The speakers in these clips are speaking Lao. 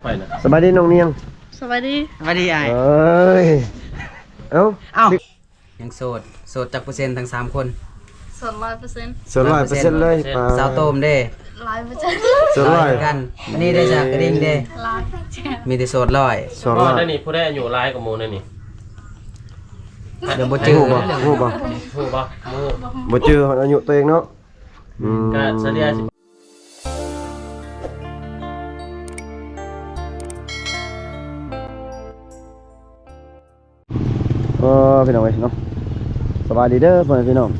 ໄປນະ ສະບາຍດີນ້ອງນຽງ ສະບາຍດີ ສະບາຍດີອ້າຍ ເອີຍ ເອົ້າ ເອົ້າ ຍັງໂສດ ໂສດຈັກເປີເຊັນທັງສາມຄົນ ໂສດຮ້ອຍເປີເຊັນ ໂສດຮ້ອຍເປີເຊັນເລີຍ ສາວໂຕມເດ້ ຮ້ອຍເປີເຊັນ ໂສດຮ້ອຍ ຮ້ອຍຄືກັນ ອັນນີ້ໄດ້ຈາກກະດິງເດ້ ຮ້ອຍເປີເຊັນ ມີແຕ່ໂສດຮ້ອຍ ໂສດຮ້ອຍ ນີ້ຜູ້ໃດອາຍຸຫຼາຍກວ່າໝູ່ແນວນີ້ ດຽວບໍ່ຈື່ ຮູ້ບໍ່ ຮູ້ບໍ່ ຮູ້ບໍ່ ບໍ່ຈື່ອາຍຸຕົວເອງເນາະ ອືມ ກະສະເລ່ຍ ເອີ ພີ່ນ້ອງເອີຍເນາະ ສະບາຍດີເດີພໍ່ແມ່ພີ່ນ້ອງ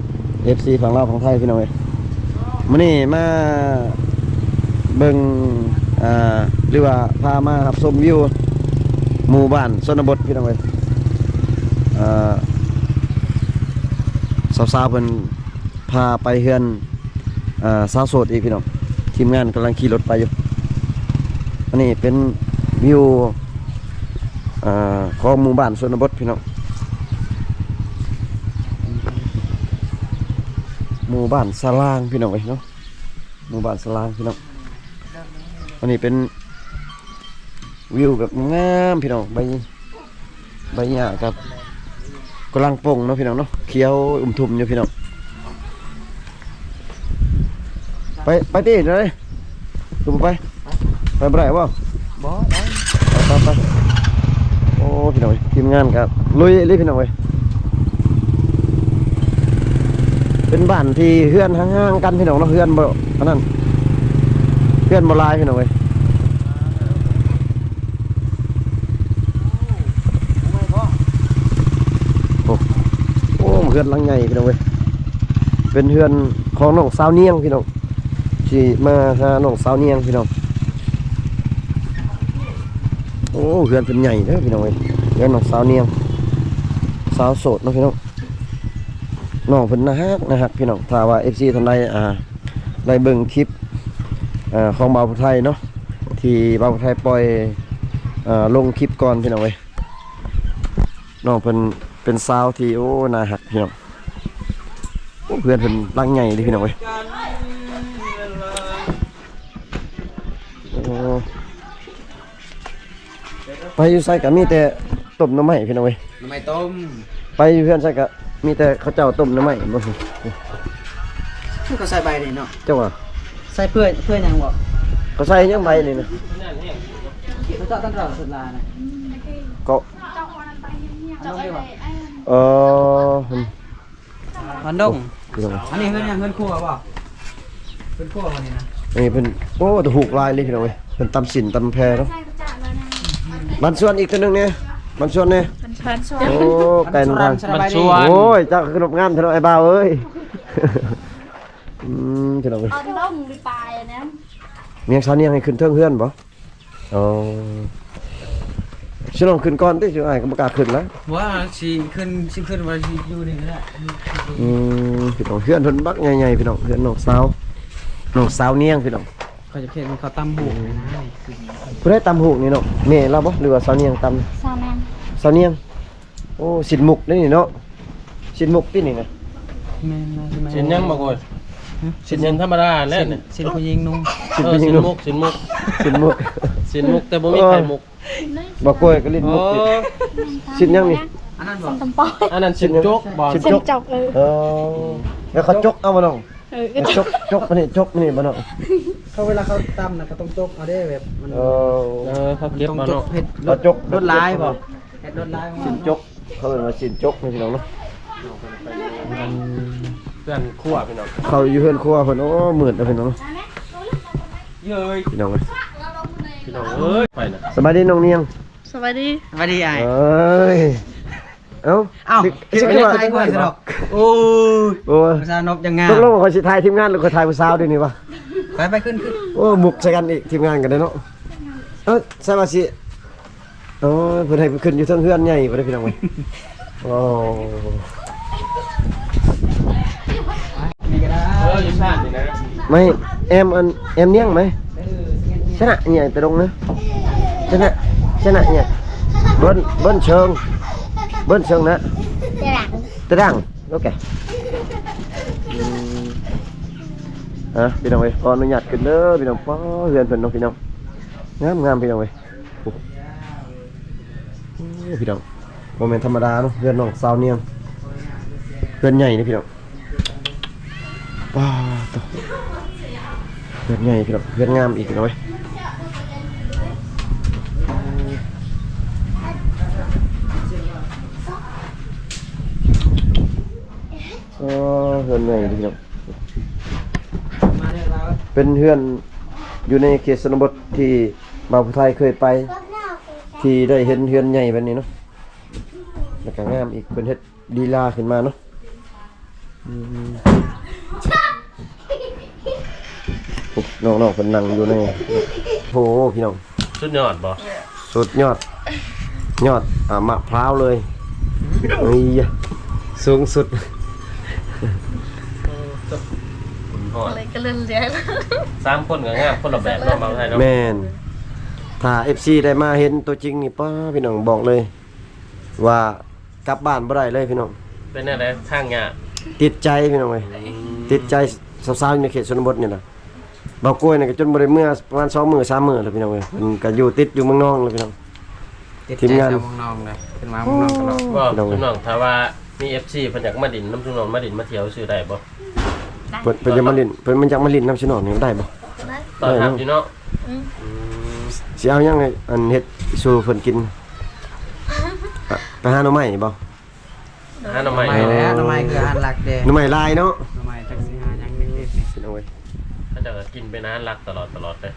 ເອັຟຊີ ຝັ່ງລາວຝັ່ງໄທ ພີ່ນ້ອງເອີຍ ມື້ນີ້ມາເບິ່ງ ອ່າ ຫຼືວ່າພາມາຮັບຊົມວິວ ໝູ່ບ້ານຊົນນະບົດ ພີ່ນ້ອງເອີຍ ອ່າ ສາວໆເພິ່ນ ພາໄປເຮືອນ ເອີ ສາວໂສດອີກພີ່ນ້ອງ ທີມງານກຳລັງຂີ່ລົດໄປຢູ່ ອັນນີ້ເປັນວິວ ເອີ ຂອງໝູ່ບ້ານຊົນນະບົດພີ່ນ້ອງ ໝູ່ບ້ານສະລາງພີ່ນ້ອງເອີຍເນາະ ໝູ່ບ້ານສະລາງພີ່ນ້ອງ ອັນນີ້ເປັນວິວແບບງາມພີ່ນ້ອງ ໃບ ໃບຫຍ້າກັບກຳລັງປົ່ງເນາະພີ່ນ້ອງເນາະ ຂຽວອຸ້ມທຸ່ມຢູ່ພີ່ນ້ອງ ໄປ ໄປຕິ ໄດ້ ຄືບໍ່ໄປ ໄປບໍ່ໄດ້ບໍ່ ບໍ່ໄດ້ ໄປ ໄປ ໄປ ໂອ້ ພີ່ນ້ອງເອີຍ ທີມງານກໍລຸຍອີ່ຫຼີພີ່ນ້ອງເອີຍ ເປັນບ້ານທີ່ເຮືອນຫ່າງໆກັນພີ່ນ້ອງເນາະ ເຮືອນບໍ່ ອັນນັ້ນ ເຮືອນບໍ່ຫຼາຍພີ່ນ້ອງເອີຍ ໂອ້ ໂອ້ ເຮືອນຫຼັງໃຫຍ່ພີ່ນ້ອງເອີຍ ເປັນເຮືອນຂອງນ້ອງສາວນຽງພີ່ນ້ອງ ຊິມາຫານ້ອງສາວນຽງພີ່ນ້ອງ ໂອ້ ເຮືອນເພິ່ນໃຫຍ່ເດີພີ່ນ້ອງເອີຍ ເຮືອນນ້ອງສາວນຽງ ສາວໂສດເນາະພີ່ນ້ອງ ນ້ອງເພິ່ນໜ້າຮັກ ໜ້າຮັກພີ່ນ້ອງ ຖ້າວ່າ ເອັຟຊີ ທ່ານໃດ ອ່າ ໄດ້ເບິ່ງຄລິບ ເອີ ຂອງບ່າວຜູ້ໄທເນາະ ທີ່ບ່າວຜູ້ໄທປ່ອຍ ເອີ ລົງຄລິບກ່ອນພີ່ນ້ອງເອີຍ ນ້ອງເພິ່ນເປັນສາວທີ່ ໂອ້ ໜ້າຮັກພີ່ນ້ອງ ໂອ້ ເຮືອນເພິ່ນຫຼັງໃຫຍ່ເດ້ພີ່ນ້ອງເອີຍ ໂອ້ ໄປຢູ່ໃສກໍມີແຕ່ຕົ້ມໜໍ່ໄມ້ພີ່ນ້ອງເອີຍ ໜໍ່ໄມ້ຕົ້ມ ໄປຢູ່ເຮືອນໃສກໍມີແຕ່ເຂົາເຈົ້າຕົ້ມໜໍ່ໄມ້ບໍ່ ຄືເຂົາໃສ່ໃບນີ້ເນາະ ເຈົ້າວ່າ ໃສ່ເພື່ອ ເພື່ອຫຍັງບໍ່ ເຂົາໃສ່ຫຍັງໃບນີ້ນະ ເຂົາເຈົ້າຕັ້ງແຕ່ສຸດລານະ ກໍ ເອີ ວັນດົງ ພີ່ນ້ອງ ອັນນີ້ເຮືອນຫຍັງ ເຮືອນຄົວບໍ່ ເຮືອນຄົວບໍ່ນີ້ນະ ອັນນີ້ເພິ່ນ ໂອ້ ແຕ່ຫູກຫຼາຍເລີຍພີ່ນ້ອງເອີຍ ເພິ່ນຕຳສິນຕຳແພເນາະ ບ້ານສວນອີກຕົວໜຶ່ງແດ່ ບ້ານສວນແດ່ ບ້ານສວນ ໂອ້ ໄກນຳທາງ ບ້ານສວນ ໂອ້ຍ ເຈົ້າຄືນບງາມແທ້ເນາະ ອ້າຍບ່າວເອີຍ ອືມ ພີ່ນ້ອງເອີຍ ອັນດົງຫຼືປາຍອັນນັ້ນ ມີຫຍັງສາວນຽງໃຫ້ຂຶ້ນເທິງເຮືອນບໍ່? ອໍ ຊິລອງຂຶ້ນກ່ອນຕິ ຊິອ້າຍກໍບໍ່ກ້າຂຶ້ນລະ ວ່າຊິຂຶ້ນ ຊິຂຶ້ນວ່າຊິຢູ່ນີ້ແຫຼະ ອືມ ພີ່ນ້ອງ ເຮືອນເພິ່ນບັກໃຫຍ່ໆ ພີ່ນ້ອງ ເຮືອນນ້ອງສາວ ນ້ອງສາວນຽງ ພີ່ນ້ອງ ເຂົາຈະເຮັດເປັນເຂົາຕຳຫູກນະ ຜູ້ໃດຕຳຫູກນີ້ເນາະ ແມ່ລາວບໍ່ ຫຼືວ່າສາວນຽງຕຳ? ສາວນຽງ ສາວນຽງ ໂອ້ ສິ້ນໝົກເດ້ນີ້ເນາະ ສິ້ນໝົກຕິນີ້ນະ ແມ່ນ ແມ່ນ ສິ້ນຫຍັງບັກໂອ້ຍ ຮະ ສິ້ນ ສິ້ນທຳມະດາແຫຼະ ສິ້ນ ສິ້ນຜູ້ຍິງນຸ່ງ ເອີ ສິ້ນໝົກ ສິ້ນໝົກ ສິ້ນໝົກ ສິ້ນໝົກ ແຕ່ບໍ່ມີໄຂ່ໝົກ ບັກໂອ້ຍກໍຫຼິ້ນໝົກຕິ ໂອ້ ສິ້ນຫຍັງນີ້ ອັນນັ້ນບໍ່ ອັນນັ້ນສິ້ນຈົກບໍ່ ສິ້ນຈົກ ເອີ ເອີ ແລ້ວເຂົາຈົກເອົາບໍ່ນ້ອງ? ເອີ ຈົກ ຈົກມານີ້ ຈົກມານີ້ບໍ່ເນາະ ເຂົາເວລາເຂົາຕຳນະ ເຂົາຕ້ອງຈົກເອົາເດ້ ແບບມັນ ເອີ ເອີ ເຂົາເກັບມາເນາະ ເຂົາຈົກ ລົດລາຍບໍ່ ເຮັດລົດລາຍ ສິ້ນຈົກ ເຂົາເອີ້ນວ່າສິ້ນຈົກນະພີ່ນ້ອງເນາະ ເຮືອນຄົວພີ່ນ້ອງ ເຂົາຢູ່ເຮືອນຄົວເພິ່ນ ໂອ້ ມືດແລ້ວພີ່ນ້ອງ ເອີຍ ພີ່ນ້ອງເອີຍ ພີ່ນ້ອງເອີຍ ໄປນະ ສະບາຍດີນ້ອງນຽງ ສະບາຍດີ ສະບາຍດີອ້າຍ ເອີຍ ເອົ້າ ເອົ້າ ຊິ ຊິຄືວ່າຖ່າຍກ່ອນຊະດອກ ໂອ້ຍ ໂອ້ຍ ຜູ້ສາວນົບຢ່າງງາມ ຕົກລົງວ່າຂ້ອຍຊິຖ່າຍທີມງານ ຫຼືຂ້ອຍຖ່າຍຜູ້ສາວດຽວນີ້ວະ ໄປ ໄປ ຂຶ້ນ ຂຶ້ນ ໂອ້ ມຸກໃສ່ກັນອີກ ທີມງານກໍໄດ້ເນາະ ເອົ້າ ໃສ່ວ່າຊິ ໂອ້ຍ ເພິ່ນໃຫ້ໄປຂຶ້ນຢູ່ເທິງເຮືອນໃຫຍ່ພຸ້ນເດ້ ພີ່ນ້ອງເອີຍ ໂອ້ ນີ້ກໍໄດ້ ເອີ ຢູ່ຊາດນີ້ນະ ໄມ້ ແອມ ອັນ ແອມນຽງໄໝ? ຊະນະອີ່ຫຍັງຕະດົງນະ ຊະນະ ຊະນະອີ່ຫຍັງ ເບິ່ນ ເບິ່ນເຊີງ ເບິ່ນເຊີງນະ ຕະດັງ ຕະດັງ ໂອເຄ ອືມ ອ່ະ ພີ່ນ້ອງເອີຍ ຂໍອະນຸຍາດຂຶ້ນເດີພີ່ນ້ອງ ປ້າ ເຮືອນເພິ່ນເນາະພີ່ນ້ອງ ງາມໆ ພີ່ນ້ອງເອີຍ ໂອ້ ພີ່ນ້ອງ ບໍ່ແມ່ນທຳມະດາເນາະ ເຮືອນນ້ອງສາວນຽງ ເຮືອນໃຫຍ່ເດ້ພີ່ນ້ອງ. ປ້າດໂທ້ ເຮືອນໃຫຍ່ພີ່ນ້ອງ ເຮືອນງາມອີກພີ່ນ້ອງເອີຍ. ອໍ ເຮືອນໃຫຍ່ເດ້ພີ່ນ້ອງ ເປັນເຮືອນຢູ່ໃນເຂດຊົນນະບົດທີ່ບ່າວຜູ້ໄທເຄີຍໄປ ທີ່ໄດ້ເຫັນເຮືອນໃຫຍ່ແບບນີ້ເນາະ ແລ້ວກໍງາມອີກ ເພິ່ນເຮັດ ລີລາຂຶ້ນມາເນາະ. ອືມ ໂອ້ ນ້ອງໆເພິ່ນນັ່ງຢູ່ໃນ ໂອ້ ພີ່ນ້ອງ ສຸດຍອດບໍ່? ສຸດຍອດ ຍອດ ອ່າ ມະພ້າວເລີຍ. ເອີຍ ສູງສຸດ ອືມ ສາມຄົນກໍງາມຄົນລະແບບເນາະ ບ່າວໄທເນາະ. ແມ່ນ ຖ້າເອັຟຊີໄດ້ມາເຫັນຕົວຈິງນີ້ ປ້າ ພີ່ນ້ອງ ບອກເລີຍ ວ່າກັບບ້ານບໍ່ໄດ້ເລີຍພີ່ນ້ອງ. ເປັນແນວໃດ? ທາງຍາກ ຕິດໃຈພີ່ນ້ອງເອີຍ ອືມ ຕິດໃຈສາວໆຢູ່ໃນເຂດຊົນນະບົດນີ້ລະ. ບ່າວກ້ວຍນີ້ກໍຈົນບໍ່ໄດ້ເມືອປະມານສອງມື້ສາມມື້ແລ້ວພີ່ນ້ອງເອີຍ ເພິ່ນກໍຢູ່ຕິດຢູ່ເມືອງນອງແລ້ວພີ່ນ້ອງ. ຕິດໃຈ ທີມງານຊາວເມືອງນອງເລີຍ ເພິ່ນວ່າເມືອງນອງຕະຫຼອດ. ໂອ້ ພີ່ນ້ອງເອີຍ ພີ່ນ້ອງ ຖ້າວ່າມີເອັຟຊີເພິ່ນຢາກມາຫຼິ້ນນຳຊຸມນ້ອງ ມາຫຼິ້ນມາທ່ຽວຊື່ໄດ້ບໍ່? ໄດ້ ເພິ່ນ ເພິ່ນຢາກມາຫຼິ້ນ ເພິ່ນມັນຢາກມາຫຼິ້ນນຳຊຸມນ້ອງນີ້ໄດ້ບໍ່? ໄດ້ ຕ້ອນຮັບຢູ່ເນາະ. ອືມ ອືມ ຊິເອົາຫຍັງໃຫ້ ອັນ ເຮັດສູ່ເພິ່ນກິນ? ອະ ໄປຫາໜໍ່ໄມ້ບໍ່? ໂດຍ ຫາໜໍ່ໄມ້ ໜໍ່ໄມ້ແຫຼະ ອໍ ໜໍ່ໄມ້ຄືອາຫານຫຼັກເດ້ ໜໍ່ໄມ້ຫຼາຍເນາະ. ໜໍ່ໄມ້ຈັກຊິຫາຫຍັງໃນເຂດນີ້ ພີ່ນ້ອງເອີຍ ເຂົາເຈົ້າກໍກິນເປັນອາຫານຫຼັກຕະຫຼອດ ຕະຫຼອດເດ້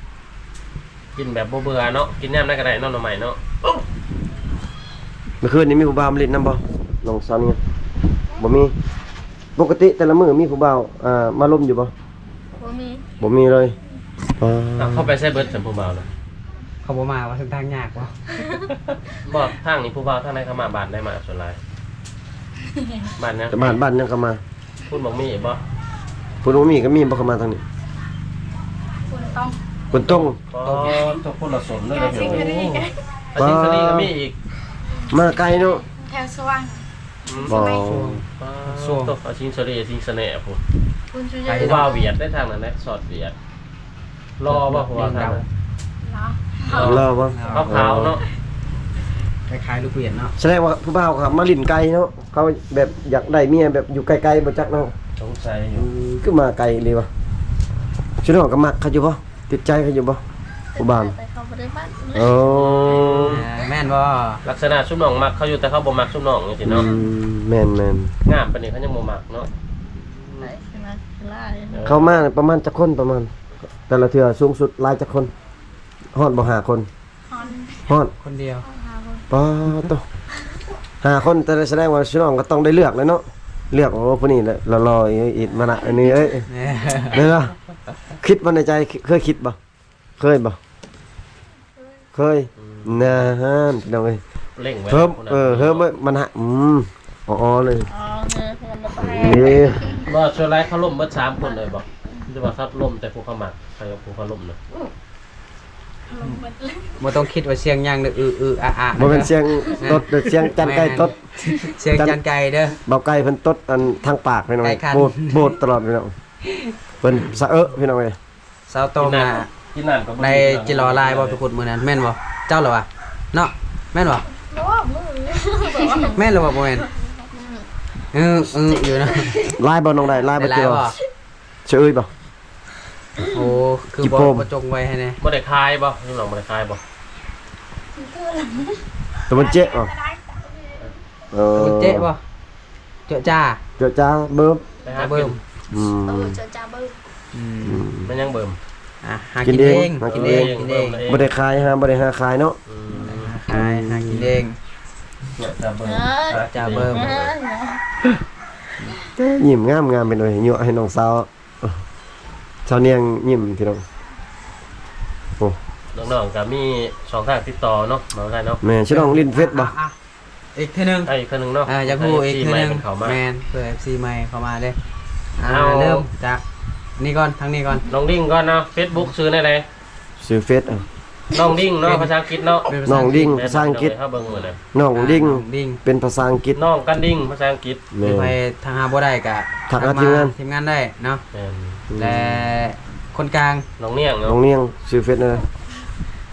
ກິນແບບບໍ່ເບື່ອເນາະ ກິນຍາມໃດກໍໄດ້ເນາະ ໜໍ່ໄມ້ເນາະ. ເມື່ອຄືນນີ້ມີຜູ້ບ່າວມາຫຼິ້ນນຳບໍ່ ນ້ອງສາວນີ້? ບໍ່ມີ. ປົກກະຕິແຕ່ລະມື້ມີຜູ້ບ່າວ ອ່າ ມາລົມຢູ່ບໍ່? ບໍ່ມີ ບໍ່ມີເລີຍ. ອືມ ອ່າ ເຂົາໄປໃສເບິດຊັ້ນຜູ້ບ່າວນະ? ເຂົາບໍ່ມາວ່າ ເສັ້ນທາງຍາກບໍ່? ບໍ່ ທາງນີ້ຜູ້ບ່າວທາງໃດເຂົ້າມາ ບ້ານໃດມາສ່ວນຫຼາຍ? ບ້ານຫຍັງ? ບ້ານ ບ້ານຫຍັງເຂົ້າມາ? ພຸ້ນບໍ່ມີບໍ່? ພຸ້ນບໍ່ມີກໍມີບໍ່ເຂົ້າມາທາງນີ້? ພຸ້ນຕົງ ພຸ້ນຕົງ. ອໍ ຕົກຄົນລະສົນເລີຍ ກາຊິງຄະລີ ກາຊິງຄະລີກໍມີອີກ. ມາໄກເນາະ ແຖວສວ່າງ. ອືມ ບໍ່ ຊ່ວງ ຊ່ວງ ຕກເອົາຊິງສະເລ ຊິງສະແໜພຸ້ນ ຜູ້ບ່າວຫວຽດໄດ້ທາງນັ້ນແຫຼະ ຊອດຫວຽດ. ຫຼໍ່ບໍ່ ຜູ້ບ່າວທາງນັ້ນ? ຫຼໍ່ ຫຼໍ່ບໍ່? ຂາວໆເນາະ ຄ້າຍໆລູກຫວຽດເນາະ. ສະແດງວ່າຜູ້ບ່າວເຂົາມາຫຼິ້ນໄກເນາະ ເຂົາແບບຢາກໄດ້ເມຍແບບຢູ່ໄກໆບໍ່ຈັກເນາະ ສົງໄສຢູ່. ອືມ ຄືມາໄກອີ່ຫຼີວະ ຊຸມນ້ອງກໍມັກເຂົາຢູ່ບໍ່? ຕິດໃຈເຂົາຢູ່ບໍ່ ຜູ້ບ່າວ? ແຕ່ເຂົາບໍ່ໄດ້ມັກ. ໂອ້ ເອີ ແມ່ນບໍ່? ລັກສະນະຊຸມນ້ອງມັກເຂົາຢູ່ ແຕ່ເຂົາບໍ່ມັກຊຸມນ້ອງຈັ່ງຊີ້ເນາະ. ອືມ ແມ່ນໆ ງາມປານນີ້ເຂົາຍັງບໍ່ມັກເນາະ. ໄດ້ ຊິມັກຫຼາຍ. ເອີ ເຂົ້າມາປະມານຈັກຄົນ? ປະມານແຕ່ລະເທື່ອສູງສຸດຫຼາຍຈັກຄົນ? ຮອດບໍ່ ຫ້າຄົນ? ຮອດ ຮອດຄົນດຽວ ຫ້າຄົນ. ປາດໂທ້ ຫ້າຄົນ ແຕ່ສະແດງວ່າຊິນ້ອງກໍຕ້ອງໄດ້ເລືອກແລ້ວເນາະ ເລືອກ ໂອ້ ຜູ້ນີ້ແຫຼະ ຫຼໍ່ໆ ອີກ ມານະ ອັນນີ້ເອີຍ ແມ່ນບໍ່? ຄິດບໍ່ໃນໃຈ? ເຄີຍຄິດບໍ່? ເຄີຍບໍ່? ເຄີຍ. ອືມ ນານ ພີ່ນ້ອງເອີຍ ເພິ່ມ ເອີ ເຮີ້ມ ມັນຫະ ອືມ ອໍໆເລີຍ. ອໍ ເອີ ເອີ ບໍ່ ສ່ວນຫຼາຍເຂົາລົມເບິດສາມຄົນເລີຍບໍ່? ຫຼືວ່າເຂົາລົມແຕ່ຜູ້ເຂົາມັກ ໃຜກັບຜູ້ເຂົາລົມນະ? ບໍ່ຕ້ອງຄິດວ່າສຽງຫຍັງເດີ ອືໆອະໆ ບໍ່ແມ່ນສຽງຕົດເດີ ສຽງຈານໄກ່ຕົດ ສຽງຈານໄກ່ເດີ. ບ່າວໄກ່ເພິ່ນຕົດອັນທາງປາກພີ່ນ້ອງ ໂບດຕະຫຼອດພີ່ນ້ອງ ເພິ່ນສະເອະພີ່ນ້ອງເອີຍ. ສາວໂຕ້ງນະ ໄດ້ຈິລໍຫຼາຍບໍ່ ໄປຂຸດມື້ນັ້ນ ແມ່ນບໍ່? ເຈົ້າລະວະເນາະ ແມ່ນບໍ່? ແມ່ນລະບໍ່? ບໍ່ແມ່ນ ອືໆຢູ່ນະ. ຫຼາຍບໍ່ນ້ອງ ໄດ້ຫຼາຍບໍ່? ຈິລໍ ສະເອີຍບໍ່? ໂອ້ ຄືບໍ່ ບໍ່ຈົງໄວ້ໃຫ້ແດ່. ບໍ່ໄດ້ຂາຍບໍ່? ນ້ອງບໍ່ໄດ້ຂາຍບໍ່? ຕະເວັນເຈາະບໍ່? ເອີ ຕະເວັນເຈາະບໍ່? ເຈາະຈ້າ ເຈາະຈ້າເບິ່ມ ໄປຫາເບິ່ມ. ອືມ ເອີ ເຈາະຈ້າເບິ່ມ. ອືມ ອືມ ມັນຍັງເບິ່ມ ອ່ະ ຫາກິນເອງ ກິນເອງ ຫາກິນເອງ ກິນເອງ ກິນເອງ. ບໍ່ໄດ້ຂາຍ ຫາ ບໍ່ໄດ້ຫາຂາຍເນາະ. ອືມ ບໍ່ໄດ້ຫາຂາຍ ຫາກິນເອງ. ເຈາະຈ້າເບິ່ມ ເອີ ເຈາະຈ້າເບິ່ມ ຍິ້ມງາມໆ ເປັນໂດຍຍົວະໃຫ້ນ້ອງສາວ ສາວນຽງຍິ້ມພີ່ນ້ອງ. ໂອ້ ນ້ອງໆກໍມີຊ່ອງທາງຕິດຕໍ່ເນາະ ມາໄດ້ເນາະ. ແມ່ນ ຊິນ້ອງຫຼິ້ນເຟສບໍ່? ອ່ະ ອີກເທື່ອໜຶ່ງ ອ່ະ ອີກເທື່ອໜຶ່ງເນາະ ເອີ ຢາກຮູ້ອີກເທື່ອໜຶ່ງ. ເອົາ ແມ່ນ ເພື່ອເອັຟຊີໃໝ່ເຂົ້າມາເດ້. ເອົາ ເລີ່ມຈາກນີ້ກ່ອນ ທາງນີ້ກ່ອນ ນ້ອງດິ້ງກ່ອນເນາະ. ເຟສບຸກຊື່ແນວໃດ? ຊື່ເຟສ ນ້ອງດິ້ງເນາະ ເປັນພາສາອັງກິດເນາະ. ເປັນພາສາອັງກິດ ເນາະ ເປັນພາສາອັງກິດ ນ້ອງດິ້ງ ເນາະ ນ້ອງດິ້ງ ອ່າ ເປັນພາສາອັງກິດ ນ້ອງກັນດິ້ງ ພາສາອັງກິດ. ແມ່ນ ຫຼືໃຜທາງຫາບໍ່ໄດ້ກະທັກມາທີມງານ ທີມງານໄດ້ເນາະ. ແມ່ນ ແລະ ອືມ ຄົນກາງ ນ້ອງນຽງເນາະ ນ້ອງນຽງ. ຊື່ເຟສແນວໃດ?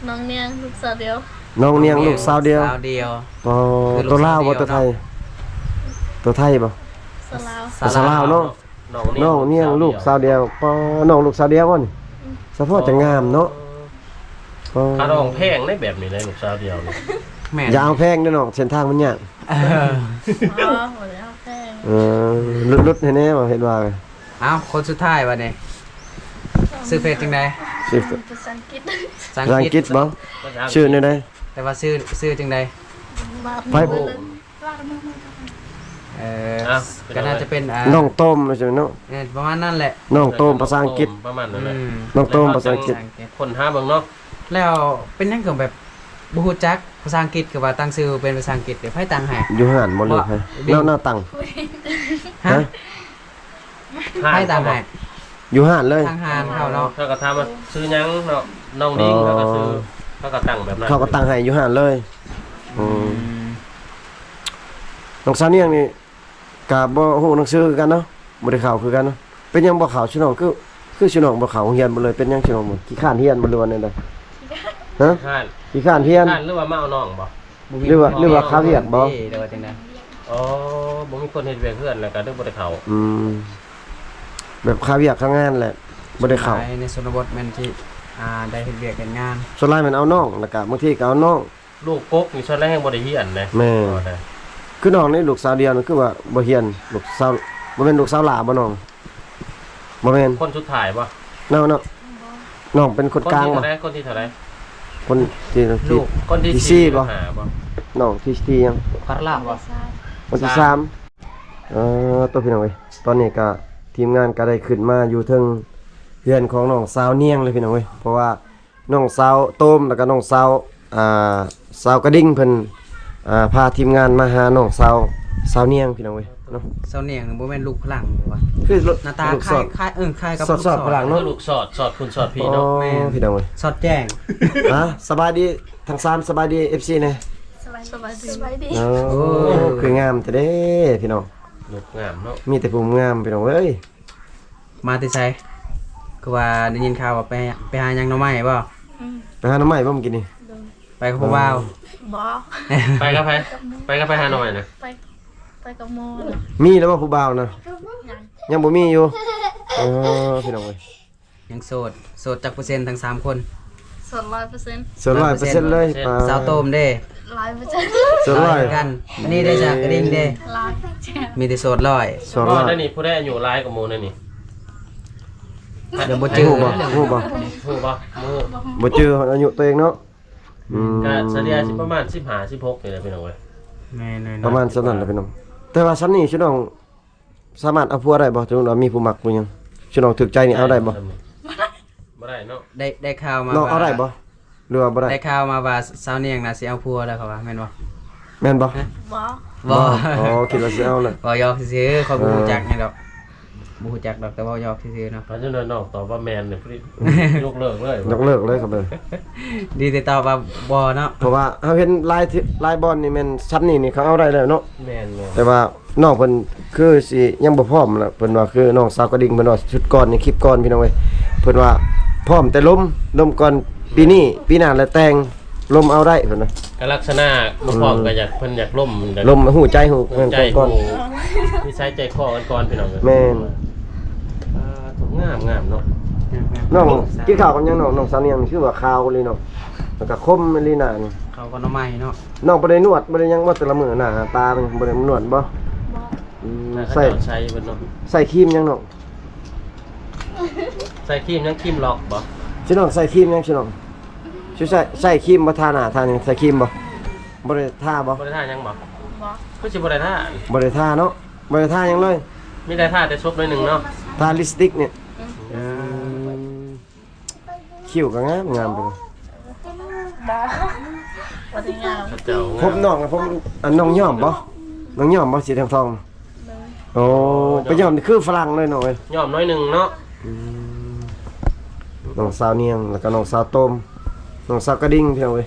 ນ້ອງນຽງ ລູກສາວດຽວ. ນ້ອງນຽງລູກສາວດຽວ ສາວດຽວ ອໍ ຄືລູກ ໂຕລາວບໍ່ ສາວດຽວ ໂຕໄທ ເນາະ ໂຕໄທບໍ່? ສາວລາວ ສາວລາວເນາະ ນ້ອງນຽງ ນ້ອງນຽງລູກສາວດຽວ ສາວດຽວ ອໍ ນ້ອງລູກສາວດຽວບໍ່ນີ້? ອືມ ສະເພາະຈະງາມເນາະ ອໍ ຄ່າດອງແພງເດ້ແບບນີ້ເດ້ ລູກສາວດຽວນີ້ ແມ່ນ ຢ່າເອົາແພງເດີນ້ອງ ເສັ້ນທາງມັນຍາກ ເອີ ອໍ ບໍ່ໄດ້ເອົາແພງ ເອີ ຫຼຸດໆໃຫ້ແດ່ວ່າ ເຫັນວ່າ ເອົ້າ ຄົນສຸດທ້າຍບັດນີ້ ຊື່ເຟສຈັ່ງໃດ? ຊື່ ພາສາອັງກິດ ພາສາອັງກິດບໍ່? ຊື່ແນວໃດ? ແຕ່ວ່າຊື່ ຊື່ຈັ່ງໃດ? ໃຜ? ເອີ ອ່ະ ກໍໜ້າຈະເປັນ ອ່າ ນ້ອງໂຕມ ວ່າຊັ້ນເນາະ ເອີ ປະມານນັ້ນແຫຼະ ນ້ອງໂຕມ ພາສາອັງກິດ ປະມານນັ້ນແຫຼະ ອືມ ນ້ອງໂຕມ ພາສາອັງກິດ ຄົ້ນຫາເບິ່ງເນາະ ແລ້ວເປັນຫຍັງຄືແບບບໍ່ຮູ້ຈັກພາສາອັງກິດ ຄືວ່າຕັ້ງຊື່ເປັນພາສາອັງກິດ ໃຜຕັ້ງໃຫ້? ຢູ່ຮ້ານບໍ່ ຫຼືໃຜ? ແນວ ແນວຕັ້ງ ຮະ? ໃຜຕັ້ງໃຫ້? ຢູ່ຮ້ານເລີຍ ທາງຮ້ານເຮົາເນາະ ເຂົາກໍຖາມວ່າຊື່ຫຍັງເນາະ ນ້ອງດິງ ອໍ ເຂົາກໍຊື່ ເຂົາກໍຕັ້ງແບບນັ້ນ ເຂົາກໍຕັ້ງໃຫ້ຢູ່ຮ້ານເລີຍ ອືມ ອືມ ນ້ອງສາວນຽງນີ້ກໍບໍ່ຮູ້ໜັງສືຄືກັນເນາະ ບໍ່ໄດ້ເຂົ້າຄືກັນເນາະ ເປັນຫຍັງບໍ່ເຂົ້າ? ຊຸນ້ອງຄື ຄືຊຸນ້ອງບໍ່ເຂົ້າໂຮງຮຽນໝົດເລີຍ ເປັນຫຍັງຊຸນ້ອງບໍ່ ຂີ້ຄ້ານຮຽນບໍ່ ຫຼືວ່າແນວໃດ? ຮະ? ຂີ້ຄ້ານ ຂີ້ຄ້ານຮຽນ ຂີ້ຄ້ານ ຫຼືວ່າມາເອົານ້ອງບໍ່? ຫຼືວ່າ ຫຼືວ່າຄາວຽກບໍ່? ຫຼືວ່າຈັ່ງໃດ? ອໍ ບໍ່ມີຄົນເຮັດວຽກເຮືອນ ແລ້ວກໍເລີຍບໍ່ໄດ້ເຂົ້າ ອືມ ແບບຄາວຽກຄາງານແຫຼະ ບໍ່ໄດ້ເຂົ້າ ສ່ວນຫຼາຍໃນຊົນນະບົດແມ່ນທີ່ ອ່າ ໄດ້ເຮັດວຽກເຮັດງານ ສ່ວນຫຼາຍແມ່ນເອົານ້ອງ ແລ້ວກໍບາງທີກໍເອົານ້ອງ ລູກກົກນີ້ສ່ວນຫຼາຍແຮ່ງບໍ່ໄດ້ຮຽນເດ້ ແມ່ນ ຄືນ້ອງນີ້ລູກສາວດຽວນີ້ຄືວ່າບໍ່ຮຽນ ລູກສາວ ບໍ່ແມ່ນລູກສາວຫຼ້າບໍ່ນ້ອງ? ບໍ່ແມ່ນ ຄົນສຸດທ້າຍບໍ່? ນ້ອງ ນ້ອງ ນ້ອງເປັນຄົນກາງບໍ່? ຄົນທີເທົ່າໃດ? ຄົນທີ ຄົນທີສີ່ບໍ່? ນ້ອງທີສີ່ຫຍັງ? ພັດລະບໍ່? ຄົນທີສາມ ເອີ ໂຕ ພີ່ນ້ອງເອີຍ ຕອນນີ້ກະທີມງານກະໄດ້ຂຶ້ນມາຢູ່ເທິງເຮືອນຂອງນ້ອງສາວນຽງເລີຍ ພີ່ນ້ອງເອີຍ ເພາະວ່າ ນ້ອງສາວໂຕມ ແລ້ວກໍນ້ອງສາວ ອ່າ ສາວກະດິງ ເພິ່ນ ອ່າ ພາທີມງານມາຫານ້ອງສາວ ສາວນຽງ ພີ່ນ້ອງເອີຍເນາະ ສາວນຽງນີ້ບໍ່ແມ່ນລູກຝຣັ່ງບໍ່ວະ? ຄືໜ້າຕາຄ້າຍ ຄ້າຍ ເອີ ຄ້າຍກັບສອດຝຣັ່ງເນາະ ລູກສອດ ສອດພຸ້ນສອດພີ້ເນາະ ອໍ ແມ່ນ ພີ່ນ້ອງເອີຍ ສອດແຈ້ງ ຮະ ສະບາຍດີທັງສາມ ສະບາຍດີ ເອັຟຊີ ແດ່ ສະບາຍດີ ສະບາຍດີ ໂອ້ ໂອ້ ຄືງາມແທ້ເດ້ພີ່ນ້ອງ ລູກງາມເນາະ ມີແຕ່ຜູ້ງາມ ພີ່ນ້ອງເອີຍ. ມາແຕ່ໃສ? ຄືວ່າໄດ້ຍິນຂ່າວວ່າໄປ ໄປຫາຫຍັງໜໍ່ໄມ້ບໍ່? ອືມ ໄປຫາໜໍ່ໄມ້ບໍ່ມື້ກີ້ນີ້? ໂດຍ ໄປກັບຜູ້ບ່າວ? ບໍ່ ໄປກັບໃຜ? ໄປກັບໃຜຫາໜໍ່ໄມ້ນະ? ໄປ ໄປກັບໝໍນະ ມີແລ້ວບໍ່ຜູ້ບ່າວນະ? ຍັງ ຍັງບໍ່ມີຢູ່ ເອີ ພີ່ນ້ອງເອີຍ ຍັງໂສດ ໂສດຈັກເປີເຊັນທັງສາມຄົນ? ໂສດຮ້ອຍເປີເຊັນ ໂສດຮ້ອຍເປີເຊັນເລີຍ ສາວໂຕມເດ້? ຮ້ອຍເປີເຊັນ ໂສດຮ້ອຍຄືກັນ ອັນນີ້ເດ້ ສາວກະດິງເດ້? ຮ້ອຍເປີເຊັນ ມີແຕ່ໂສດຮ້ອຍ ໂສດຮ້ອຍ ແລ້ວນີ້ຜູ້ໃດອາຍຸຫຼາຍກວ່າໝູ່ແນວນີ້? ຍັງບໍ່ຈື່ ຮູ້ບໍ່? ຮູ້ບໍ່? ຮູ້ບໍ່? ບໍ່ຮູ້ ບໍ່ຈື່ອາຍຸຕົວເອງເນາະ ອືມ ກະສະເລ່ຍຊິປະມານສິບຫ້າ ສິບຫົກນີ້ແຫຼະພີ່ນ້ອງເອີຍ ແມ່ນໆ ປະມານສ່ຳນັ້ນແຫຼະພີ່ນ້ອງ ແຕ່ວ່າສ່ຳນີ້ຊິນ້ອງ ສາມາດເອົາຜົວໄດ້ບໍ່? ສົມມຸດວ່າມີຜູ້ມັກຜູ້ຫຍັງ ຊຸນ້ອງຖືກໃຈນີ້ເອົາໄດ້ບໍ່? ບໍ່ໄດ້ ບໍ່ໄດ້ເນາະ ໄດ້ ໄດ້ຂ່າວມາ ນ້ອງເອົາໄດ້ບໍ່? ຫຼືວ່າບໍ່ໄດ້? ໄດ້ຂ່າວມາວ່າສາວນຽງນະຊິເອົາຜົວແລ້ວ ເຂົາວ່າແມ່ນບໍ່? ແມ່ນບໍ່? ຮະ? ບໍ່ ບໍ່ ອໍ ຄິດວ່າຊິເອົາແລ້ວ ເວົ້າຢອກຊື່ໆ ຂ້ອຍບໍ່ຮູ້ຈັກຫຍັງດອກ ບໍ່ຮູ້ຈັກດອກ ແຕ່ເວົ້າຢອກຊື່ໆເນາະ ຄັນນ້ອງຕອບວ່າແມ່ນນີ້ ຍົກເລີກເລີຍ ຍົກເລີກເລີຍຄັບເລີຍ ດີແຕ່ຕອບວ່າບໍ່ເນາະ ເພາະວ່າເຮົາເຫັນຫຼາຍ ຫຼາຍບ່ອນນີ້ແມ່ນຊ່ຳນີ້ນີ້ເຂົາເອົາໄດ້ແລ້ວເນາະ ແມ່ນໆ ແຕ່ວ່າ ນ້ອງເພິ່ນຄືຊິຍັງບໍ່ພ້ອມລະ ເພິ່ນວ່າ ຄືນ້ອງສາວກະດິງ ເພິ່ນວ່າຊຸດກ່ອນໃນຄລິບກ່ອນ ພີ່ນ້ອງເອີຍ ເພິ່ນວ່າພ້ອມແຕ່ລົມ ລົມກ່ອນປີນີ້ ປີໜ້າລະແຕ່ງ ລົມເອົາໄດ້ເພິ່ນວ່າ ກໍລັກສະນະບໍ່ພ້ອມ ອືມ ກໍຢາກ ເພິ່ນຢາກລົມ ລົມຮູ້ໃຈ ຮູ້ ຮູ້ໃຈ ຮູ້ກ່ອນ ຮູ້ນິໄສໃຈຄໍກັນກ່ອນ ພີ່ນ້ອງເອີຍ ແມ່ນ ອ່າ ງາມ ງາມເນາະ ນ້ອງກິນເຂົ້າກັບຫຍັງນ້ອງ? ນ້ອງສາວນຽງນີ້ຄືວ່າຂາວອີ່ຫຼີເນາະ ແລ້ວກໍຄົມອີ່ຫຼີໜ້ານີ້ ເຂົ້າກັບໜໍ່ໄມ້ເນາະ ນ້ອງບໍ່ໄດ້ນວດ ບໍ່ໄດ້ຫຍັງບໍ່? ແຕ່ລະມື້ໜ້າຕາເພິ່ນບໍ່ໄດ້ນວດບໍ່? ບໍ່ ອືມ ໜ້າຂະເຈົ້າໃສເບິດເນາະ ໃສ່ຄຣີມຫຍັງນ້ອງ? ໃສ່ຄຣີມຫຍັງ? ຄຣີມລັອກບໍ່? ຊິນ້ອງໃສ່ຄຣີມຫຍັງຊິນ້ອງ? ຊິໃສ່ ໃສ່ຄຣີມບໍ່? ທາໜ້າທາຫຍັງ? ໃສ່ຄຣີມບໍ່? ບໍ່ໄດ້ທາບໍ່? ບໍ່ໄດ້ທາຫຍັງບໍ່? ບໍ່ ຄືຊິບໍ່ໄດ້ທາ? ບໍ່ໄດ້ທາເນາະ ບໍ່ໄດ້ທາຫຍັງເລີຍ ມີແຕ່ທາແຕ່ສົບໜ້ອຍໜຶ່ງເນາະ ທາລິບສະຕິກນີ້ ອືມ ອືມ ຄິ້ວກໍງາມ ງາມເປັນ ບໍ່ ບໍ່ໄດ້ງາມ ເຂົາເຈົ້າງາມ ຜົມນ້ອງ ຜົມ ອັນ ນ້ອງຍ້ອມບໍ່? ນ້ອງຍ້ອມບໍ່? ສີທອງໆ ໂດຍ ໂອ້ ໄປຍ້ອມຄືຝຣັ່ງເລີຍນ້ອງເອີຍ ຍ້ອມໜ້ອຍໜຶ່ງເນາະ ອືມ ນ້ອງສາວນຽງ ແລ້ວກໍນ້ອງສາວໂຕມ ນ້ອງສາວກະດິງ ພີ່ນ້ອງເອີຍ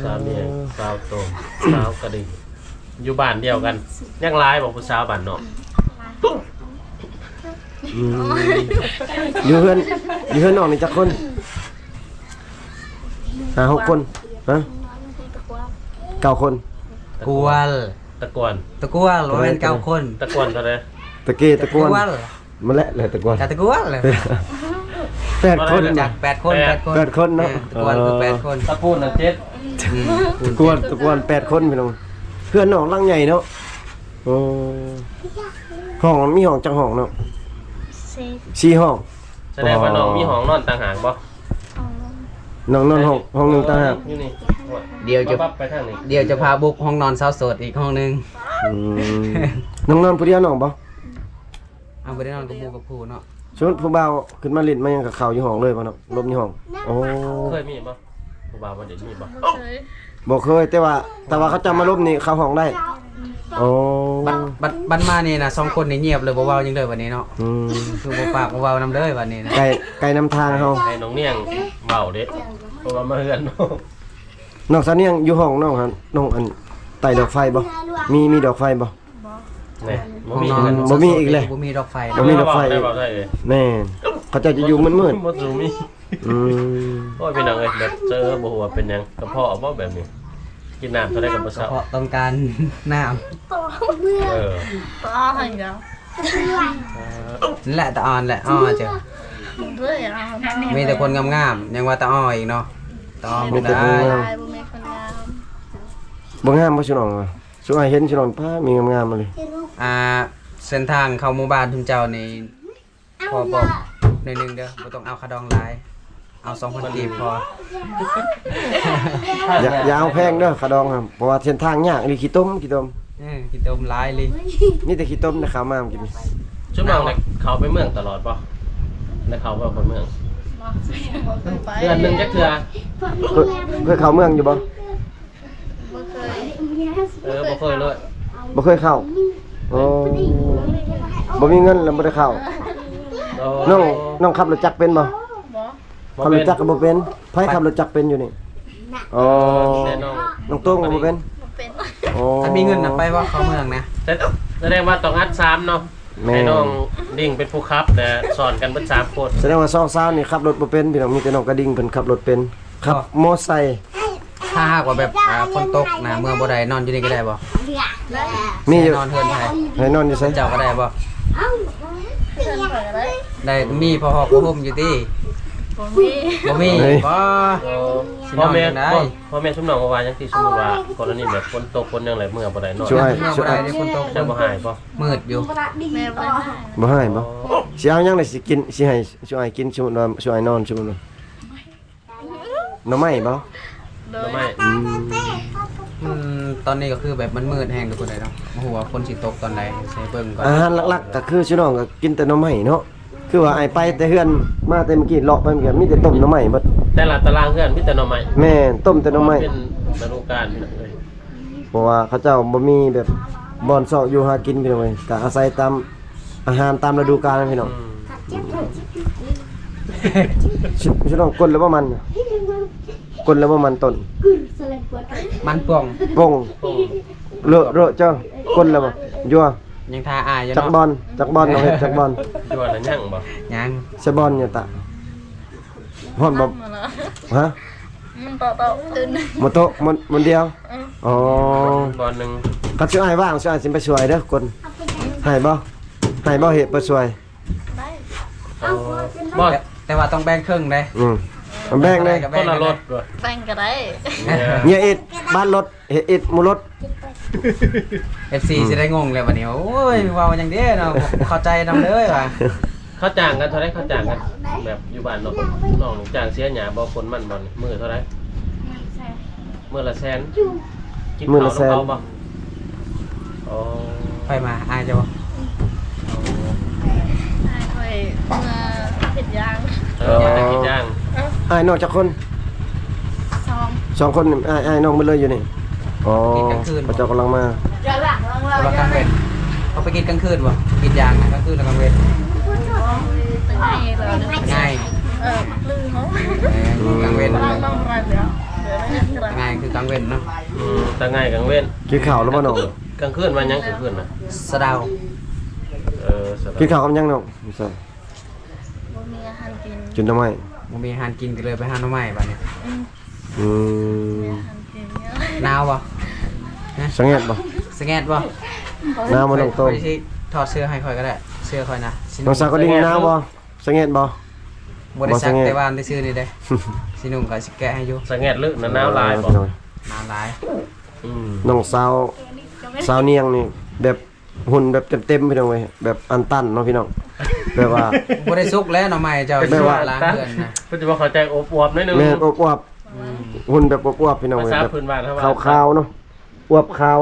ສາວນຽງ ສາວໂຕມ ສາວກະດິງ ຢູ່ບ້ານດຽວກັນ ຍັງຫຼາຍບໍ່ຜູ້ສາວບ້ານນ້ອງ? ອືມ ຢູ່ເຮືອນ ຢູ່ເຮືອນນ້ອງນີ້ຈັກຄົນ? ຫ້າຫົກຄົນ ຮະ? ເກົ້າຄົນ. ກວນ. ຕະກວນ. ຕະກວນ ບໍ່ແມ່ນເກົ້າຄົນ. ຕະກວນເທົ່າໃດ? ຕະເກ ຕະກວນ. ມັນແຫຼະ ແຫຼະຕະກວນ. ກະຕະກວນແຫຼະ. ແປດຄົນ. ຈັກ ແປດຄົນ. ແປດ ແປດຄົນ. ແປດຄົນເນາະ. ເອີ ຕະກວນຄືແປດຄົນ. ຕະປູນນະເຈັດ. ອືມ ຕະກວນ ຕະກວນແປດຄົນພີ່ນ້ອງ. ເຮືອນນ້ອງຫຼັງໃຫຍ່ເນາະ. ໂອ້ ຫ້ອງ ມີຫ້ອງຈັກຫ້ອງເນາະ? ສີ່ ສີ່ຫ້ອງ. ສະແດງວ່ານ້ອງມີຫ້ອງນອນຕ່າງຫາກບໍ່? ຫ້ອງນອນ. ນ້ອງນອນຫ້ອງ ຫ້ອງໜຶ່ງຕ່າງຫາກ. ຢູ່ນີ້. ດຽວຈະ ປັບໄປທາງນີ້. ດຽວຈະພາບຸກຫ້ອງນອນສາວໂສດອີກຫ້ອງໜຶ່ງ. ອືມ ນ້ອງນອນຜູ້ດຽວນ້ອງບໍ່? ເຮົາບໍ່ໄດ້ນອນກັບໝູ່ກັບຄູ່ເນາະ. ສົມມຸດຜູ້ບ່າວຂຶ້ນມາຫຼິ້ນມາຫຍັງກໍເຂົ້າຢູ່ຫ້ອງເລີຍບໍ່ເນາະ? ຫຼົບຢູ່ຫ້ອງ. ໂອ້ ເຄີຍມີບໍ່? ຜູ້ບ່າວມາຫຼິ້ນມີບໍ່? ບໍ່ເຄີຍ. ບໍ່ເຄີຍ ແຕ່ວ່າ ແຕ່ວ່າເຂົາເຈົ້າມາລົມນີ້ເຂົ້າຫ້ອງໄດ້. ໂອ້ ບັດ ບັດ ບັດມານີ້ນະ ສອງຄົນນີ້ງຽບເລີຍ ບໍ່ເວົ້າຫຍັງເລີຍບັດນີ້ເນາະ. ອືມ ຄືບໍ່ປາກບໍ່ເວົ້ານຳເລີຍບັດນີ້ນະ. ໄກ ໄກນຳທາງເຮົາ. ໃຫ້ນ້ອງນຽງເວົ້າເດ້ ເພາະວ່າມາເຮືອນນ້ອງ. ນ້ອງສາວນຽງຢູ່ຫ້ອງນ້ອງຫັ້ນ ນ້ອງອັນ ໄຕ້ດອກໄຟບໍ່? ມີ ມີດອກໄຟບໍ່? ບໍ່. ແນ່ ບໍ່ມີ. ບໍ່ມີອີກແລ້ວ. ບໍ່ມີດອກໄຟ. ບໍ່ມີດອກໄຟ. ເວົ້າໄດ້ ເວົ້າໄດ້ເລີຍ. ແມ່ນ ເຂົາເຈົ້າຈະຢູ່ມືດໆ. ບໍ່ສູມີ. ອືມ ໂອ້ຍ ພີ່ນ້ອງເອີຍ ແບບເຈີບໍ່ຮູ້ວ່າເປັນຫຍັງ ກະເພາະເອົາບໍ່ແບບນີ້ ກິນນ້ຳເທົ່າໃດກໍບໍ່ເຊົາ. ກະເພາະຕ້ອງການນ້ຳ. ເອີ ຕາອ່ອນແຫຼະ ຕາອ່ອນແຫຼະ. ອໍ ເຈົ້າ ມີແຕ່ຄົນງາມໆ ຍັງວ່າຕາອ່ອນອີກເນາະ. ຕາອ່ອນບໍ່ໄດ້. ບໍ່ງາມບໍ່? ຊຸນ້ອງ ຊຸອ້າຍເຫັນຊຸນ້ອງ ປ້າ ມີງາມໆ ມາເລີຍ. ອ່າ ເສັ້ນທາງເຂົ້າໝູ່ບ້ານຊຸມເຈົ້ານີ້ ຂໍບອກໜ້ອຍໜຶ່ງເດີ ບໍ່ຕ້ອງເອົາຄ່າດອງຫຼາຍ ເອົາສອງພັນກີບພໍ. ຢ່າ ຢ່າເອົາແພງເດີຄ່າດອງຫັ້ນ ເພາະວ່າເສັ້ນທາງຍາກອີ່ຫຼີ ຂີ້ຕົມ ຂີ້ຕົມ. ເອີ ຂີ້ຕົມຫຼາຍອີ່ຫຼີ. ມີແຕ່ຂີ້ຕົມນະ ເຂົ້າມາເມື່ອກີ້ນີ້. ຊຸມນ້ອງໄດ້ເຂົ້າໄປເມືອງຕະຫຼອດບໍ່? ໄດ້ເຂົ້າບໍ່ ໄປເມືອງ? ບໍ່ເຄີຍໄປ. ເດືອນໜຶ່ງຈັກເທື່ອ? ເຄີຍ ເຄີຍເຂົ້າເມືອງຢູ່ບໍ່? ບໍ່ເຄີຍ. ເອີ ບໍ່ເຄີຍເລີຍ. ບໍ່ເຄີຍເຂົ້າ. ໂອ້ ບໍ່ມີເງິນແລ້ວບໍ່ໄດ້ເຂົ້າ. ໂອ້ ນ້ອງ ນ້ອງຂັບລົດຈັກເປັນບໍ່? ບໍ່. ຂັບລົດຈັກກໍບໍ່ເປັນ. ໃຜຂັບລົດຈັກເປັນຢູ່ນີ້? ອໍ ແນ່ນອນ ນ້ອງໂຕ້ງກໍບໍ່ເປັນ. ບໍ່ເປັນ. ໂອ້ ຄັນມີເງິນນະໄປບໍ່ ເຂົ້າເມືອງນະ? ສະ ສະແດງວ່າຕ້ອງອັດສາມເນາະ. ແມ່ນ ໃຫ້ນ້ອງດິ້ງເປັນຜູ້ຂັບ ແລະ ສອນກັນເບິດສາມຄົນ. ສະແດງວ່າສອງສາວນີ້ຂັບລົດບໍ່ເປັນພີ່ນ້ອງ ມີແຕ່ນ້ອງກະດິ້ງເພິ່ນຂັບລົດເປັນ. ຂັບມໍໄຊ. ຖ້າຫາກວ່າແບບ ອ່າ ຝົນຕົກນະ ເມືອງບໍ່ໄດ້ ນອນຢູ່ນີ້ກໍໄດ້ບໍ່? ມີຢູ່. ໃຫ້ນອນເຮືອນໃຜ? ໃຫ້ນອນຢູ່ໃສ? ເຈົ້າກໍໄດ້ບໍ່? ເຮືອນຂ້ອຍກໍໄດ້. ໄດ້ ມີຜ້າຫົກຜ້າຫົ່ມຢູ່ຕິ? ບໍ່ມີ. ບໍ່ມີ. ເຮີ້ຍ ບໍ່. ໂອ້ ຊິນອນຈັ່ງໃດ? ພໍ່ແມ່ ພໍ່ ພໍ່ແມ່ຊຸມນ້ອງວ່າຫຍັງ ທີ່ສົມມຸດວ່າກໍລະນີແບບຝົນຕົກຝົນຫຍັງແຫຼະ ເມືອບໍ່ໄດ້ ນອນ ເມືອບໍ່ໄດ້ເດ້ ຝົນຕົກ. ເຈົ້າບໍ່ຮ້າຍບໍ່? ມືດຢູ່. ແມ່ບໍ່ໄດ້ຮ້າຍ. ບໍ່ຮ້າຍບໍ່? ໂອ້ ຊິເອົາຫຍັງລະ ຊິກິນ ຊິໃຫ້ ຊິໃຫ້ກິນ ສົມມຸດວ່າ ຊິໃຫ້ນອນ ສົມມຸດວ່າ ໜໍ່ໄມ້ບໍ່? ໂດຍ ໜໍ່ໄມ້. ອືມ ມັນ ຕອນນີ້ກໍຄືແບບມັນມືດແຮງທຸກຄົນເລີຍເນາະ ບໍ່ຮູ້ວ່າຝົນຊິຕົກຕອນໃດ ຊິເບິ່ງກ່ອນ. ອາຫານຫຼັກໆກໍຄືຊຸນ້ອງກໍກິນແຕ່ໜໍ່ໄມ້ເນາະ ຄືວ່າອ້າຍໄປແຕ່ເຮືອນ ມາແຕ່ມື້ກີ້ ເລາະໄປເມື່ອກີ້ ມີແຕ່ຕົ້ມໜໍ່ໄມ້ເບິດ. ແຕ່ລະຕາລາງເຮືອນມີແຕ່ໜໍ່ໄມ້. ແມ່ນ ຕົ້ມແຕ່ໜໍ່ໄມ້. ເປັນລະດູການພີ່ນ້ອງເອີຍ. ເພາະວ່າເຂົາເຈົ້າບໍ່ມີແບບບ່ອນຊອກຢູ່ຫາກິນພີ່ນ້ອງເອີຍ ກໍອາໄສຕາມອາຫານຕາມລະດູການພີ່ນ້ອງ. ອືມ ຊິ ຊິລອງກົນແລ້ວບໍ່ມັນ? ກົນແລ້ວບໍ່ມັນຕົ້ນ? ມັນປ່ອງ ປ່ອງ ເລາະ ເລາະເຈົ້າ ກົນແລ້ວບໍ່? ຢູ່ ຍັງຖ້າອ້າຍຢູ່ເນາະ. ຈັກບ່ອນ ຈັກບ່ອນ ນ້ອງເຮັດຈັກບ່ອນ? ຢູ່ລະຍັງບໍ່? ຍັງ. ໃສ່ບ່ອນຫຍັງຕະ? ຮອດບໍ່? ຮະ? ມັນໂຕະ ໂຕະຄືນ ບໍ່ໂຕະ ມັນ ມັນດຽວ. ອືມ ອໍ ບ່ອນໜຶ່ງ. ຄັນຊິອ້າຍວ່າງ ຊິອ້າຍຊິໄປຊ່ວຍເດີຄົນ. ໃຫ້ບໍ່? ໃຫ້ບໍ່ເຮັດໄປຊ່ວຍ? ໄດ້. ອໍ ບໍ່ ແຕ່ ແຕ່ວ່າຕ້ອງແບ່ງເຄິ່ງເດ້. ອືມ ແບ່ງເດ້ ຄົນລະລົດ. ແບ່ງກໍໄດ້ ເຍຍອິດ ບ້ານລົດ ເຮັດອິດໝູ່ລົດ. ເອັຟຊີ ອືມ ຊິໄດ້ງົງແລ້ວບັດນີ້ ໂອ້ຍ ເວົ້າຫຍັງເດ້ເນາະ ບໍ່ເຂົ້າໃຈນຳເລີຍວ່າ. ເຂົາຈ້າງກັນເທົ່າໃດ? ເຂົາຈ້າງກັນແບບຢູ່ບ້ານເນາະ ນ້ອງຈ້າງເສຍຫຍ້າບໍ່ ຄົນມັນບໍ່ ມື້ເທົ່າໃດ? ມື້ລະແສນ. ມື້ລະແສນ ກິນເຂົ້ານຳເຂົາບໍ່? ອໍ ໃຜມາ ອ້າຍເຈົ້າບໍ່? ອ້າຍຂ້ອຍເມືອເຮັດຢາງ. ເອີ ອໍ ເຮັດຢາງ. ອ້າຍນ້ອງຈັກຄົນ? ສອງ ສອງຄົນ. ອ້າຍ ອ້າຍນ້ອງເບິດເລີຍຢູ່ນີ້. ອໍ ກິນກາງຄືນ ເຂົາເຈົ້າກຳລັງມາ. ແຕ່ວ່າກາງເວັນ ເຂົາໄປກິນກາງຄືນບໍ່? ກິນຢາງນະ ກາງຄືນ ກາງເວັນ. ງ່າຍ ເອີ ກາງເວັນ ງ່າຍຄືກາງເວັນເນາະ. ອືມ ຕາງ່າຍກາງເວັນ. ກິນເຂົ້າແລ້ວບໍ່ນ້ອງ? ກາງຄືນວ່າຫຍັງ? ກາງຄືນນະ ສະເດົາ. ເອີ ສະເດົາ. ກິນເຂົ້າກັບຫຍັງນ້ອງ? ບໍ່ມີອາຫານກິນ ກິນໜໍ່ໄມ້. ບໍ່ມີອາຫານກິນກໍເລີຍໄປຫາໜໍ່ໄມ້ບັດນີ້. ອືມ ອືມ ໜາວບໍ່? ສະແງດບໍ່? ສະແງດບໍ່? ໜາວບໍ່ນ້ອງໂຕມ? ຂ້ອຍຊິຖອດເສື້ອໃຫ້ຂ້ອຍກໍໄດ້ ເສື້ອຂ້ອຍນະ. ນ້ອງສາວກະດິ່ງໜາວບໍ່? ສະແງດບໍ່? ບໍ່ໄດ້ສັກ ບໍ່ສະແງດ ແຕ່ວ່າອັນຊື່ນີ້ເດ້ ຊິນຸ່ງກໍຊິແກະໃຫ້ຢູ່. ສະແງດເລີກນະ ໜາວຫຼາຍບໍ່? ເອີ ໜາວຫຼາຍ. ອືມ ນ້ອງສາວ ສາວນຽງນີ້ແບບ ຫຸ່ນແບບເຕັມໆ ພີ່ນ້ອງເອີຍ ແບບອັນຕັນເນາະພີ່ນ້ອງ ແບບວ່າ ບໍ່ໄດ້ສຸກແລ້ວໜໍ່ໄມ້ເຈົ້າ ແບບວ່າ ລ້າງເຮືອນນະ ເພິ່ນຈະບໍ່ເຂົ້າໃຈ ອວບໆ ໜ້ອຍໜຶ່ງ. ແມ່ນ ອວບໆ ອືມ ຫຸ່ນແບບອວບໆ ພີ່ນ້ອງເອີຍ ແບບຂາວໆ ເນາະ ອວບຂາວ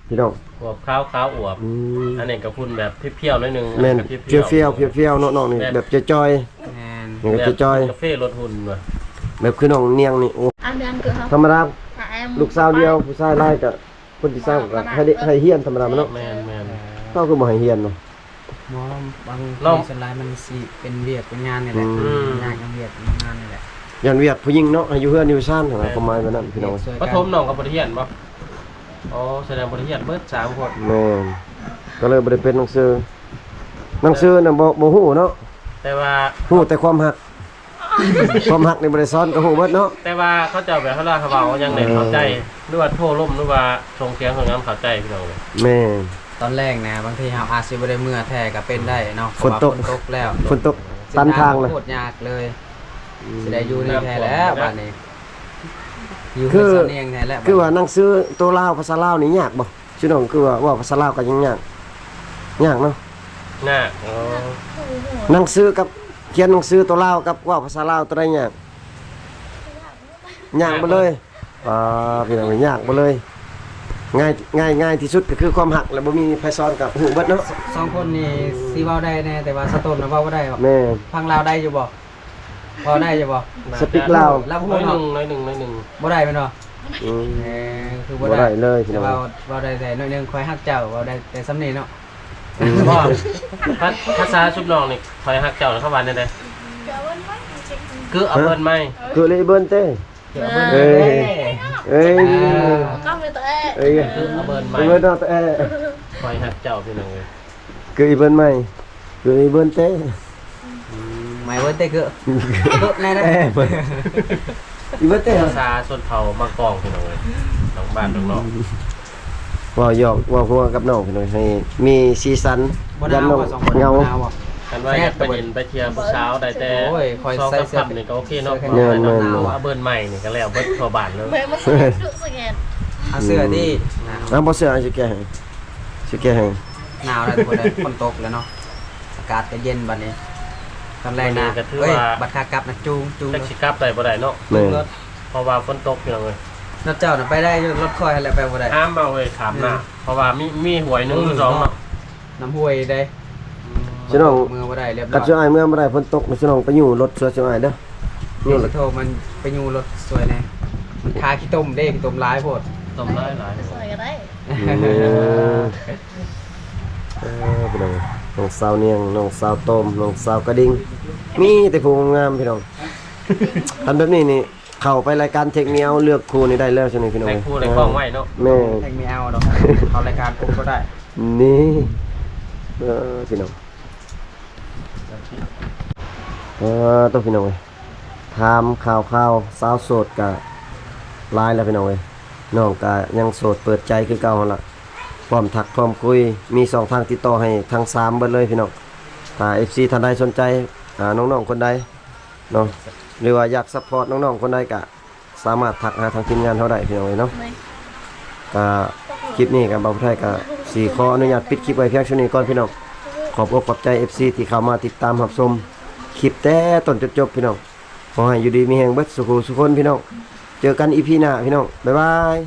ພີ່ນ້ອງ ອວບຂາວ ຂາວອວບ. ອືມ ອັນນີ້ກໍຫຸ່ນແບບພຽວໆ ໜ້ອຍໜຶ່ງ ແມ່ນ ອັນນີ້ກໍພຽວໆ ພຽວໆ ເນາະ ນ້ອງນີ້ແບບ ແບບຈ່ອຍໆ ແມ່ນ ນີ້ກໍຈ່ອຍໆ ກາເຟລົດຫຸ່ນວ່າ ແບບຄືນ້ອງນຽງນີ້ ໂອ້ ທຳມະດາ ລູກສາວດຽວ ຜູ້ຊາຍຫຼາຍກໍ ຄົນທີ່ເສົ້າກໍໃຫ້ໄດ້ ໃຫ້ຮຽນທຳມະດາແມ່ນເນາະ. ແມ່ນໆ ເຮົາຄືບໍ່ໃຫ້ຮຽນເນາະ? ບໍ່ ບາງທີສ່ວນຫຼາຍມັນຊິເປັນວຽກເປັນງານນີ້ແຫຼະ ອືມ ຍາກນຳວຽກນຳງານນີ້ແຫຼະ ຢ້ານວຽກຜູ້ຍິງເນາະ ໃຫ້ຢູ່ເຮືອນຢູ່ຊານຫັ້ນນະ ຄວາມໝາຍແບບນັ້ນພີ່ນ້ອງ. ປະຖົມນ້ອງກໍບໍ່ໄດ້ຮຽນບໍ່? ອໍ ສະແດງບໍ່ໄດ້ຮຽນເບິດສາມຄົນ. ແມ່ນ ກໍເລີຍບໍ່ໄດ້ເປັນໜັງສື ໜັງສືນະບໍ່ ບໍ່ຮູ້ເນາະ ແຕ່ວ່າຮູ້ແຕ່ຄວາມຮັກ. ຄວາມຮັກນີ້ບໍ່ໄດ້ສອນກໍຮູ້ເບິດເນາະ ແຕ່ວ່າເຂົາເຈົ້າແບບເວລາເຂົາເວົ້າຫຍັງນີ້ ເອີ ເຂົ້າໃຈ ຫຼືວ່າໂທລົມ ຫຼືວ່າສົ່ງສຽງສົ່ງຫຍັງເຂົ້າໃຈພີ່ນ້ອງເອີຍ. ແມ່ນ ຕອນແລງນະ ບາງທີເຮົາອາດຊິບໍ່ໄດ້ເມືອແທ້ກໍເປັນໄດ້ເນາະ ເພາະວ່າຝົນຕົກ ຝົນຕົກແລ້ວ ຝົນຕົກຕັນທາງລະ ໂຄດຍາກເລີຍ ອືມ ຊິໄດ້ຢູ່ນີ້ແທ້ແລ້ວບາດນີ້ ຢູ່ເຮືອນສາວນຽງແທ້ແລ້ວ. ຄືວ່າໜັງສືໂຕລາວ ພາສາລາວນີ້ຍາກບໍ່? ຊິນ້ອງຄືວ່າເວົ້າພາສາລາວກໍຍັງຍາກ ຍາກເນາະ ຍາກ. ອໍ ໜັງສືກັບ ຂຽນໜັງສືຕົວລາວກັບເວົ້າພາສາລາວຕົວໃດຍາກ? ຍາກເບິດເລີຍ. ອ່າ ພີ່ນ້ອງເອີຍ ຍາກເບິດເລີຍ. ງ່າຍ ງ່າຍ ງ່າຍທີ່ສຸດກໍຄືຄວາມຮັກ ແລະ ບໍ່ມີໃຜສອນກໍຮູ້ເບິດເນາະ. ສອງຄົນນີ້ຊິເວົ້າໄດ້ແດ່ ແຕ່ວ່າສະໂຕນນະເວົ້າບໍ່ໄດ້. ແມ່ນ ຟັງລາວໄດ້ຢູ່ບໍ່? ພໍໄດ້ຢູ່ບໍ່? ສະປິກລາວ ລາວຮູ້ເນາະ ໜ້ອຍໜຶ່ງ ໜ້ອຍໜຶ່ງ ໜ້ອຍໜຶ່ງ. ບໍ່ໄດ້ແມ່ນບໍ່? ອືມ ເອີ ຄືບໍ່ໄດ້ ບໍ່ໄດ້ເລີຍ ແຕ່ວ່າເວົ້າໄດ້ແຕ່ໜ້ອຍໜຶ່ງ ຂ້ອຍຮັກເຈົ້າ ເວົ້າໄດ້ແຕ່ສ່ຳນີ້ເນາະ. ອືມ ບໍ່ ພາ ພາສາຊຸມນ້ອງນີ້ ຂ້ອຍຮັກເຈົ້າ ເຂົາວ່າແນວໃດ? ຄືອາເບີນໄມ ຄືອີເບີນເຕ ຄືອາເບີນໄມ ເອີຍ ເອີຍ ເອີຍ ຄືອາເບີນໄມ ເອີຍ ຂ້ອຍຮັກເຈົ້າ ພີ່ນ້ອງເອີຍ. ຄືອີເບິ່ນໃໝ່ ຄືອີເບິ່ນເຕ້ ອືມ ໃໝ່ເບິ່ນເຕ້ ຄື ຄືແນ່ນະ ອີເບິ່ນເຕ້ ພາສາຊົນເຜົ່າມັງກອງ ພີ່ນ້ອງເອີຍ ທາງບ້ານທາງນອກ ເວົ້າຫຍອກເວົ້າຫົວກັບນ້ອງ ພີ່ນ້ອງ ໃຫ້ມີສີສັນ ຢ້ານນ້ອງເຫງົາ ຄັນວ່າຢາກໄປຫຼິ້ນໄປທ່ຽວຜູ້ສາວໄດ້ແຕ່ ໂອ້ຍ ຂ້ອຍໃສ່ເສື້ອ ສອງສາມຄ່ຳນີ້ກໍໂອເຄເນາະ ແມ່ນໆ ເບິ່ນໃໝ່ນີ້ກໍແລ້ວເບິດທົ່ວບ້ານເລີຍ ເອົາເສື້ອຕິ ເອົາບໍ່ເສື້ອ ຊິແກະໃຫ້ ຊິແກະໃຫ້. ໜາວແລ້ວທຸກຄົນເອີຍ ຝົນຕົກແລ້ວເນາະ ອາກາດກໍເຢັນບັດນີ້ ຕອນແລງນະ ເອີຍ ບັດຂາກັບນະ ຈູງ ຈູງ ຈັກຊິກັບໄດ້ບໍ່ໄດ້ເນາະ ແມ່ນ ເພາະວ່າຝົນຕົກ ພີ່ນ້ອງເອີຍ ລົດເຈົ້ານະໄປໄດ້ຢູ່ ລົດຂ້ອຍຫັ້ນແຫຼະໄປບໍ່ໄດ້ ຂ້າມເອົາເອີຍ ຂ້າມນະ ເອີ ເພາະວ່າມີ ມີຫ້ວຍໜຶ່ງ ເອີ ສອງເນາະ ເນາະ ນ້ຳຫ້ວຍເດ້ ອືມ ຊິນ້ອງ ເມືອບໍ່ໄດ້ ລຽບຮ້ອຍ ກັບຊິອ້າຍເມືອບໍ່ໄດ້ ຝົນຕົກ ຊິນ້ອງໄປຢູ່ລົດຊ່ວຍຊິອ້າຍເດີ ຢູ່ລົດ ໂທມັນໄປຢູ່ລົດຊ່ວຍແດ່ ມັນຄາຂີ້ຕົມເດ້ ຂີ້ຕົມຫຼາຍໂພດ ຕົມຫຼາຍໆ ໄປຊ່ວຍກໍໄດ້ ອືມ. ເອີ ພີ່ນ້ອງ ນ້ອງສາວນຽງ ນ້ອງສາວໂຕມ ນ້ອງສາວກະດິ່ງ ມີແຕ່ຜູ້ງາມໆ ພີ່ນ້ອງ ຄັນແບບນີ້ນີ້ ເຂົ້າໄປລາຍການເທັກມີເອົາເລືອກຄູ່ນີ້ໄດ້ແລ້ວ ຊັ້ນນີ້ ພີ່ນ້ອງ ເລືອກຄູ່ໄດ້ຄ່ອງໄວເນາະ ແມ່ນ ເທັກມີເອົາເນາະ ເຂົ້າລາຍການປຸບກໍໄດ້ ນີ້ ເອີ ພີ່ນ້ອງ ເອີ ໂຕ ພີ່ນ້ອງເອີຍ ຖາມຂ່າວໆ ສາວໂສດກະຫຼາຍແລ້ວ ພີ່ນ້ອງເອີຍ ນ້ອງກະຍັງໂສດເປີດໃຈຄືເກົ່າຫັ້ນລະ ພ້ອມທັກພ້ອມຄຸຍ ມີຊ່ອງທາງຕິດຕໍ່ໃຫ້ທັງສາມເບິດເລີຍ ພີ່ນ້ອງ ຖ້າເອັຟຊີທ່ານໃດສົນໃຈ ອ່າ ນ້ອງໆຄົນໃດເນາະ ຫຼືວ່າຢາກຊັບພອດນ້ອງໆຄົນໃດກະສາມາດທັກຫາທາງທີມງານເຮົາໄດ້ ພີ່ນ້ອງເອີຍເນາະ ກະຄລິບນີ້ກະບ່າວຜູ້ໄທກະຊິຂໍອະນຸຍາດປິດຄລິບໄວ້ພຽງສ່ຳນີ້ກ່ອນ ພີ່ນ້ອງ ຂອບອົກຂອບໃຈເອັຟຊີທີ່ເຂົ້າມາຕິດຕາມຮັບຊົມຄລິບແຕ່ຕົ້ນຈົນຈົບ ພີ່ນ້ອງ ຂໍໃຫ້ຢູ່ດີມີແຮງເບິດສູ່ຜູ້ສູ່ຄົນ ພີ່ນ້ອງ ເຈີກັນອີພີໜ້າ ພີ່ນ້ອງ ບາຍບາຍ.